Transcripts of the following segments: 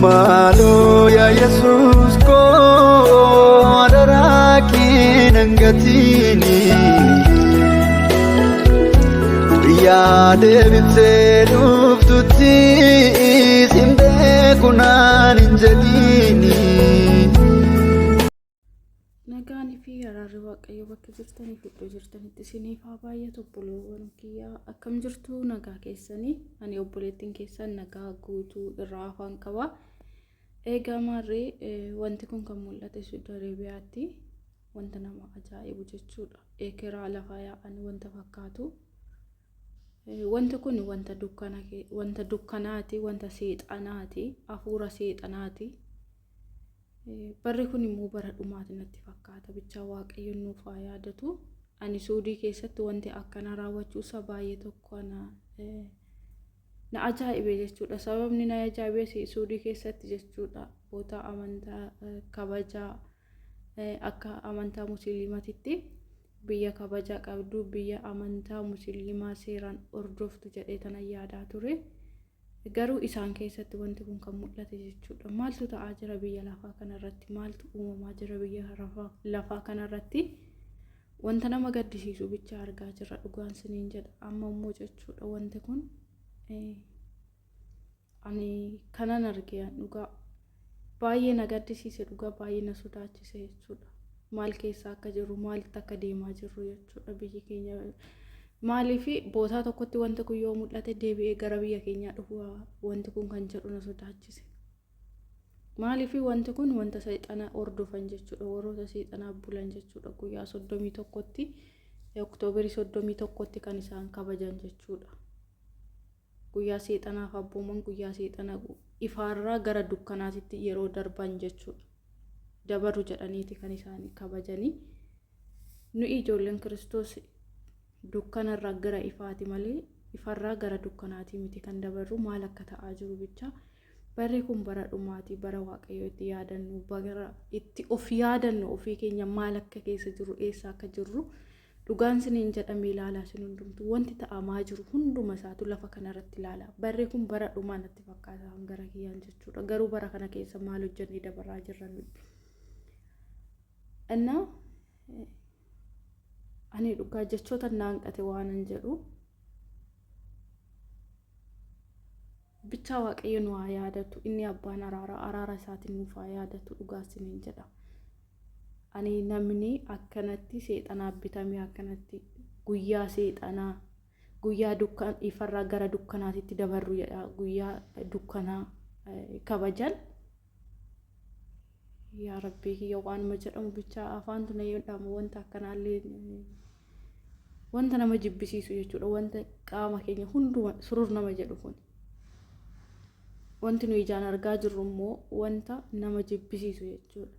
Maaloo yaa Yesuus koo adaraa kee nan gatiini. Guyyaa deebitee dhuftutti sin beeku naan hin jedhiini. Nagaan fi araarri Waaqayyoo bakka jirtanii fi iddoo jirtanitti isiniif haa baay'atu obboloowwan kiyyaa akkam jirtu nagaa keessanii ani obboleettiin keessan nagaa guutuu irraa afaan qaba. Eegaa maarree wanti kun kan mul'ate Suudi Areebiyaatti wanta nama ajaa'ibu jechuudha. Ekeraa lafaa yaa'an wanta fakkaatu. Wanti kun wanta dukkana wanta dukkanaati wanta seexanaati hafuura seexanaati. Barri kun immoo bara dhumaati natti fakkaata. Bichaa Waaqayyo nuuf haa yaadatu. Ani Suudii keessatti wanti akkanaa raawwachuu isaa baay'ee tokko ana na ajaa'ibe jechuudha. Sababni na ajaa'ibes Suudii keessatti jechuudha. Boota amantaa kabajaa akka amantaa musliimatitti biyya kabaja qabdu biyya amantaa musliimaa seeraan hordoftu jedhee tanan yaadaa ture. Garuu isaan keessatti wanti kun kan mul'ate jechuudha. Maaltu ta'aa jira biyya lafaa kanarratti? Maaltu uumamaa jira biyya lafaa kanarratti? Wanta nama gaddisiisu bicha argaa jirra dhugaan siniin jedha. Amma immoo jechuudha wanti kun ani kanan arge dhugaa baay'ee na gaddisiise dhugaa baay'ee na sodaachise jechuudha. Maal keessa akka jirru maalitti akka deemaa jirru jechuudha biyyi keenya maaliif bootaa tokkotti wanti kun yoo mul'ate deebi'ee gara biyya keenyaa dhufu wanti kun kan jedhu na sodaachise. Maaliif wanti kun wanta seexana hordofan jechuudha warroota seexanaa bulan jechuudha guyyaa 31tti oktoobarii 31tti kan isaan kabajan jechuudha. Guyyaa seexanaaf abbooman guyyaa seexana ifaarraa gara dukkanaatitti yeroo darban jechuudha. Dabaru jedhaniiti kan isaan kabajanii. Nuyi ijoolleen Kiristoos dukkanarraa gara ifaati malee ifarraa gara dukkanaatii miti kan dabarru maal akka ta'aa jiru bicha. Barri kun bara dhumaati bara Waaqayyo itti yaadannu bara itti of yaadannu ofii keenya maal akka keessa jirru eessa akka jirru Dhugaan siniin jedha mee ilaalaa isin hundumtuu wanti ta'amaa jiru hunduma isaatu lafa kanarratti ilaalaa. Barri kun bara dhumaa natti fakkaata gara kiyyaan jechuudha. Garuu bara kana keessa maal hojjennee dabarraa jirra nuyi. Innaa ani dhugaa jechoota naanqate waanan jedhu bichaa waaqayyo nu haa yaadatu inni abbaan araaraa araara isaatiin nuuf haa yaadatu dhugaa siniin jedha. Ani namni akkanatti seexanaaf bitamee akkanatti guyyaa seexanaa guyyaa dukkan ifarraa gara dukkanaatitti dabarru jedha guyyaa dukkanaa kabajan. Yaa rabbii kiyya waanuma jedhamu bichaa afaantu na jedhama wanta akkanaallee wanta nama jibbisiisu jechuudha wanta qaama keenya hunduma surur nama jedhu kun. Wanti nu ijaan argaa jirru immoo wanta nama jibbisiisu jechuudha.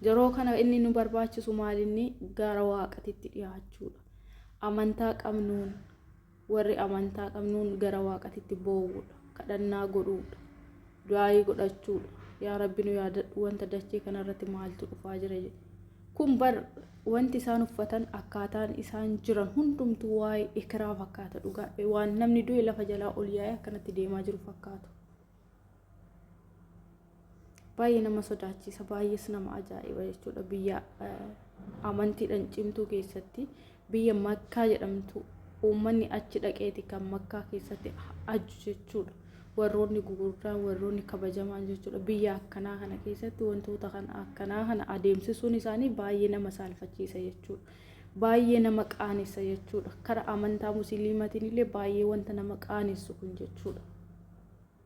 Yeroo kana inni nu barbaachisu maalinni gara waaqatitti dhiyaachuudha. Amantaa qabnuun warri amantaa qabnuun gara waaqatitti boo'uudha. Kadhannaa godhuudha. Du'aayii godhachuudha. Yaa Rabbi nu yaadadhu wanta dachee kanarratti maaltu dhufaa jira jedhe. Kun bar wanti isaan uffatan akkaataan isaan jiran hundumtuu waa'ee ekeraa fakkaata dhugaa waan namni du'e lafa jalaa ol yaa'ee akkanatti deemaa jiru fakkaatu. Baay'ee nama sodaachisa baay'ees nama ajaa'iba jechuudha biyya amantiidhaan cimtuu keessatti biyya makkaa jedhamtu uummanni achi dhaqeeti kan makkaa keessatti ajju jechuudha. Warroonni gugurdaan warroonni kabajamaan jechuudha biyya akkanaa kana keessatti wantoota kana akkanaa kana adeemsisuun isaanii baay'ee nama saalfachiisa jechuudha. Baay'ee nama qaanessa jechuudha. Kara amantaa musliimatiin illee baay'ee wanta nama qaanessu kun jechuudha.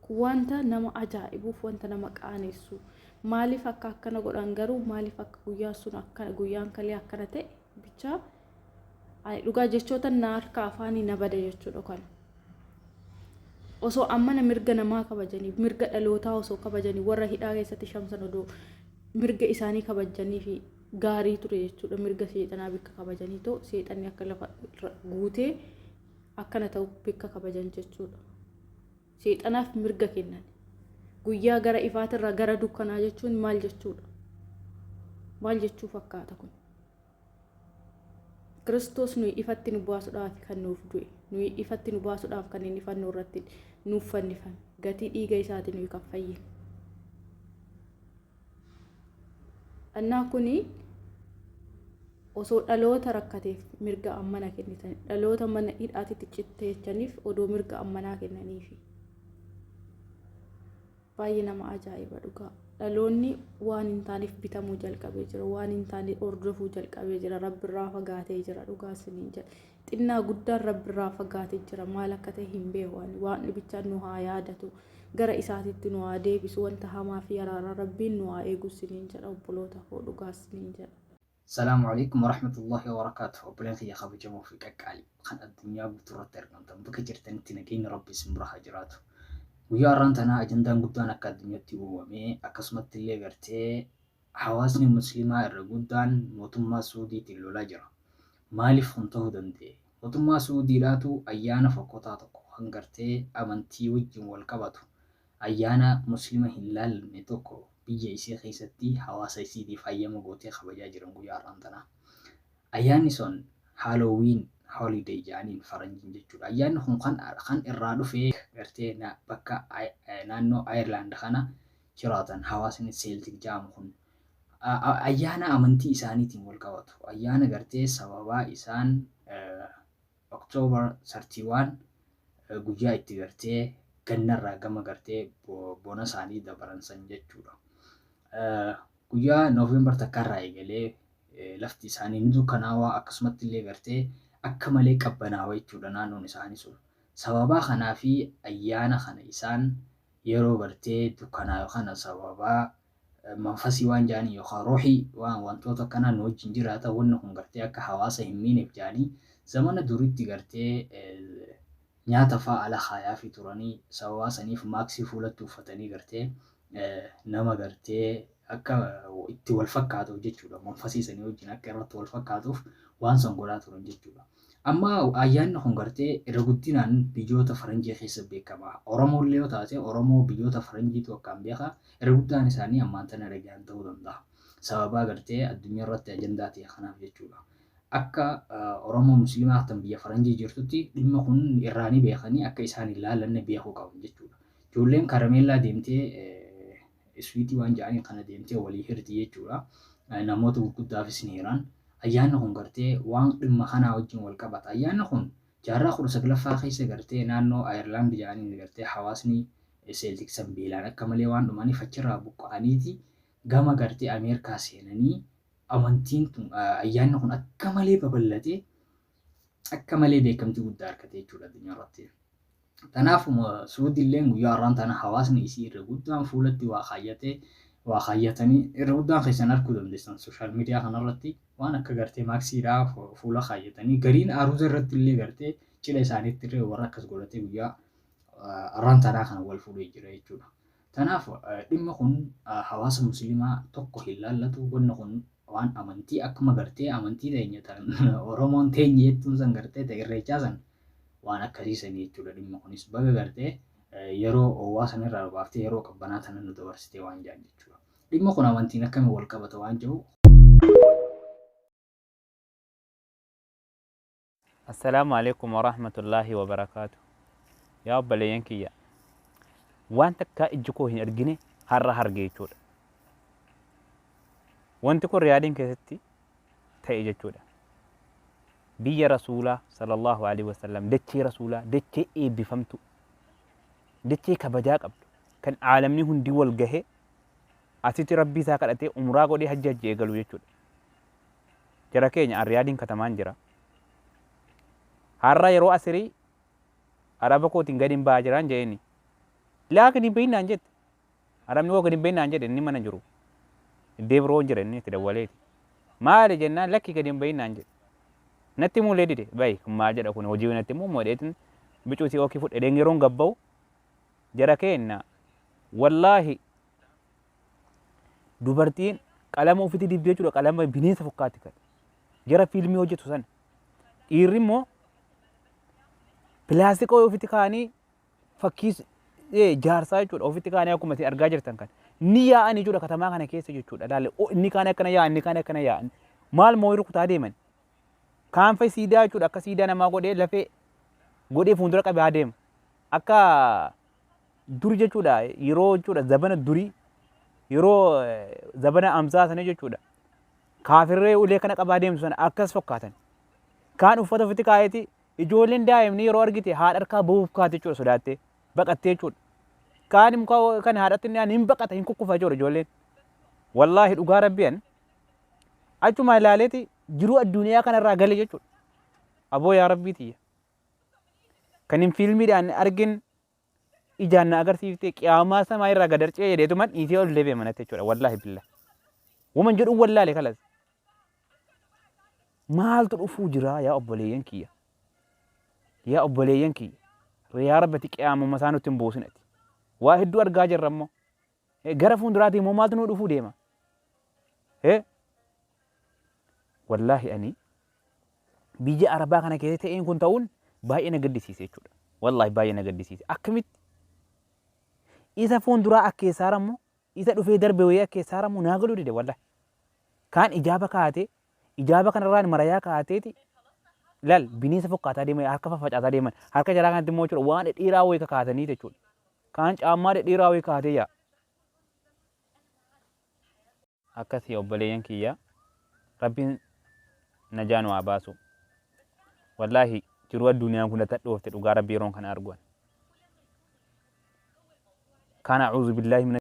Kun wanta nama ajaa'ibuuf wanta nama qaanessu. Maaliif akka akkana godhan garuu maaliif akka guyyaan sun akkana guyyaan kalee akkana ta'e bichaa ani dhugaa jechoota na harka afaanii na bada jechuudha kana. Osoo ammana mirga namaa kabajanii mirga dhalootaa osoo kabajanii warra hidhaa keessatti shamsan odoo mirga isaanii kabajanii fi gaarii ture jechuudha mirga seexanaa bikka kabajanii too seexanni akka lafa guutee akkana ta'u bikka kabajan jechuudha. Seexanaaf mirga kennan. Guyyaa gara ifaatirraa gara dukkanaa jechuun maal jechuudha? Maal jechuu fakkaata kun? Kiristoos nuyi ifatti nu baasuudhaaf kan nuuf du'e. Nuyi ifatti nu baasuudhaaf kan inni fannoo irratti nuuf fannifame. Gatii dhiiga isaatiin nuyi kan fayyine. Annaa kuni osoo dhaloota rakkateef mirga ammana kennitan, dhaloota mana hidhaatitti citteechaniif odoo mirga ammanaa kennaniifi. Baay'ee nama ajaa'iba dhugaa. Dhaloonni waan hin taaneef bitamuu jalqabee jira. Waan hin taane hordofuu jalqabee jira. Rabbirraa fagaatee jira dhugaa isiniin jedha. Xinnaa guddaan Rabbirraa fagaatee jira. Maal akka ta'e hin beeku ani. Waan dhibichaan nu haa yaadatu. Gara isaatitti nu haa deebisu. Wanta hamaa fi araaraa Rabbiin nu haa eegu isiniin jedha obboloota koo dhugaa isiniin jedha. Salaamu Aleykum Warahmatullahi Wabarakaatuh Obboleen kiyya kabajamoo fi qaqqaali kan addunyaa guutuu irratti argamtan bakka jirtanitti nageenyi Rabbi isin bira haa jiraatu. Guyyaa har'aan tanaa ajandaan guddaan akka addunyatti uumame akkasumatti illee gartee hawaasni muslimaa irra guddaan mootummaa Suudiitiin lolaa jira. Maaliif kun ta'uu danda'e? Mootummaa Suudiidhaatu ayyaana fokkotaa tokko kan gartee amantii wajjin wal qabatu ayyaana muslima hin laallanne tokko biyya isii keessatti hawaasa isiitiif hayyama gootee kabajaa jiran guyyaa har'aan tanaa. Ayyaanni sun Halloween holiday jedhaniin faranjiin jechuudha. Ayyaanni kun kan irraa dhufe gartee bakka naannoo Ireland kana jiraatan hawaasni Celtic jedhamu kun ayyaana amantii isaaniitiin wal qabatu. Ayyaana gartee sababaa isaan October 31 guyyaa itti gartee gannarraa gama gartee bona isaanii dabaran san jechuudha. Guyyaa November takkaarraa eegalee lafti isaanii ni dukkanaawaa akkasumatti illee gartee akka malee qabbanaawa jechuudha naannoon isaanii sun. Sababaa kanaa fi ayyaana kana isaan yeroo gartee dukkanaayu kana sababaa manfasii waan jedhanii yookaan ruuhii waan wantoota akkanaa nu wajjin jiraata wanni kun gartee akka hawaasa hin miineef jedhanii zamana duritti gartee nyaata fa'aa ala kaayaafii turanii sababaa saniif maaksii fuulatti uffatanii gartee nama gartee akka itti wal fakkaatuuf jechuudha. Manfasii sanii wajjin akka irratti wal fakkaatuuf waan san godhaa turan jechuudha. Amma ayyaanni kun gartee irra guddinaan biyyoota faranjii keessa beekama. Oromoo illee yoo taate Oromoo biyyoota faranjiitu akkaan beeka. Irra guddaan isaanii ammaan tana dhaga'an ta'uu danda'a. Sababaa gartee addunyaa irratti ajandaa ta'e kanaaf jechuudha. Akka Oromoo Muslimaa tan biyya faranjii jirtutti dhimma kun irraa ni beekanii akka isaan hin laallanne beekuu qaban jechuudha. Ijoolleen karameellaa deemtee iswiitii waan jedhaniin kana deemtee walii hirti jechuudha. Namoota gurguddaafis ni hiran. Ayyaanni kun gartee waan dhimma kanaa wajjin wal qabata. Ayyaanni kun jaarraa 19ffaa keessa gartee naannoo Ayerlaand jedhaniin gartee hawaasni Seeltik san beelaan akka malee waan dhumaniif achirraa buqqa'aniiti gama gartee Ameerikaa seenanii amantiin tun ayyaanni kun akka malee babal'atee akka malee beekamtii guddaa argate jechuudha addunyaa irratti. Kanaaf Suudiilleen guyyaa har'aan tana hawaasni isii irra guddaan fuulatti waa kaayyatee waa kaayyatanii irra guddaan keessan arguu dandeessan sooshaal miidiyaa kanarratti waan akka gartee maaksiidhaa fuula kaayyatanii gariin aruuza irratti illee gartee cidha isaaniitti illee warra akkas godhatee guyyaa har'aan tanaa kana wal fuudhee jira jechuudha. Kanaaf dhimmi kun hawaasa musliimaa tokko hin laallatu wanni kun waan amantii akkuma gartee amantii teenya tan Oromoon teenye jettuun san gartee ta irreechaa san waan akkasii sanii jechuudha dhimmi kunis baga gartee yeroo oowwaa sanirraa nu baaftee yeroo qabbanaa tana nu dabarsitee waan jedhan jechuudha. Dhimmi kun amantiin akkamiin wal qabata waan jedhu Assalaamu alaikum warahmatullaahi wabarakaatu. Yaa obboleeyyan kiyya, waan takkaa ijji koo hin argine har'a arge jechuudha. Wanti kun Riyaadiin keessatti ta'e jechuudha. Biyya Rasuulaa sallallahu alaihi wasallam, dachee Rasuulaa, dachee eebbifamtu, dachee kabajaa qabdu, kan aalamni hundi wal gahee asitti rabbii isaa kadhatee umraa godhee hajji hajji eegalu jechuudha. Jara keenya an Riyaadiin katamaan jira. Har'a yeroo asirii araba kootiin gadi hin ba'a jiraan jeeni. Laa gadi hin bahin naan jette. Arabni koo gadi hin bahin naan jedhe inni mana jiru. Iddee biroo jira inni itti dawwaleeti. Maali jennaan lakki gadi hin bahin naan jedhe. Natti himuullee dide. Bahi kun maal jedha kun hojii natti himuu moo jedheetin bicuu si ookii fudhe dheen yeroon gabba'u jara keenna wallaahi dubartiin qalama ofitti dibdee jechuudha qalama bineensa fokkaatti kan jara fiilmii hojjetu sana dhiirri immoo pilaastika ofitti kaa'anii fakkii jaarsaa jechuudha ofitti kaa'anii akkuma isin argaa jirtan kan ni yaa'anii jechuudha katamaa kana keessa jechuudha laale inni kaan akkana yaa'a inni kaan akkana yaa'a maal moo rukutaa deeman kaan fa'i siidaa jechuudha akka siidaa namaa godhee lafee godhee fuuldura qabee adeema akka Dur jechuudha yeroo jechuudha zabana durii yeroo zabana amsaa sana jechuudha. Kaafirree ulee kana qabaa deemtu sana akkas fakkaatan. Kaan uffata ofitti kaa'eeti ijoolleen daa'imni yeroo argite haadha harkaa bahuuf kaate jechuudha sodaattee baqattee jechuudha. Kaan muka kan haadhatti inni hin baqata hin kukkufa jechuudha ijoolleen. Wallaahi dhugaa rabbi an achuma ilaaleeti jiruu addunyaa kanarraa gale jechuudha. Aboo yaa rabbii tiyya. Kan hin fiilmiidhaan argin ijaan na agarsiifte qiyaamaa samaa irraa gad harcee jedheetuman dhiisee ol deebi'e manatti jechuudha. Wallaahi billah. Waman jedhu wallaale kalas. Maaltu dhufuu jira yaa obboleeyyan kiyya. Yaa obboleeyyan kiyya. Yaa rabbati qiyaamuma isaa nutti hin buusin ati. Waa hedduu argaa jirra immoo. Gara fuulduraatii immoo maaltu nu dhufuu deema? Wallaahi ani biyya Arabaa kana keessa ta'een kun ta'uun baay'ee na gaddisiise jechuudha. Wallaahi baay'ee na gaddisiise. Akkamitti isa fuulduraa akkeessaara immoo isa dhufee darbe wayii akkeessaara immoo naa galuu dide wallaahi. Kaan ijaaba kaa'atee ijaaba kanarraan marayaa kaa'ateeti laal bineensa fokkaataa deeman harka faffacaasaa deeman harka jaraa kanatti immoo jechuudha waan dhedheeraa wayii kakaatanii jechuudha. Kaan caammaa dhedheeraa wayii kaa'atee jira. Akkasii obboleeyyan kiyya Rabbiin najaa nu haa baasu. Wallaahi jiruu addunyaan kun natti hadhoofte dhugaa Rabbii yeroon kana argu ani. Kaan a'uuzu billaahi mina.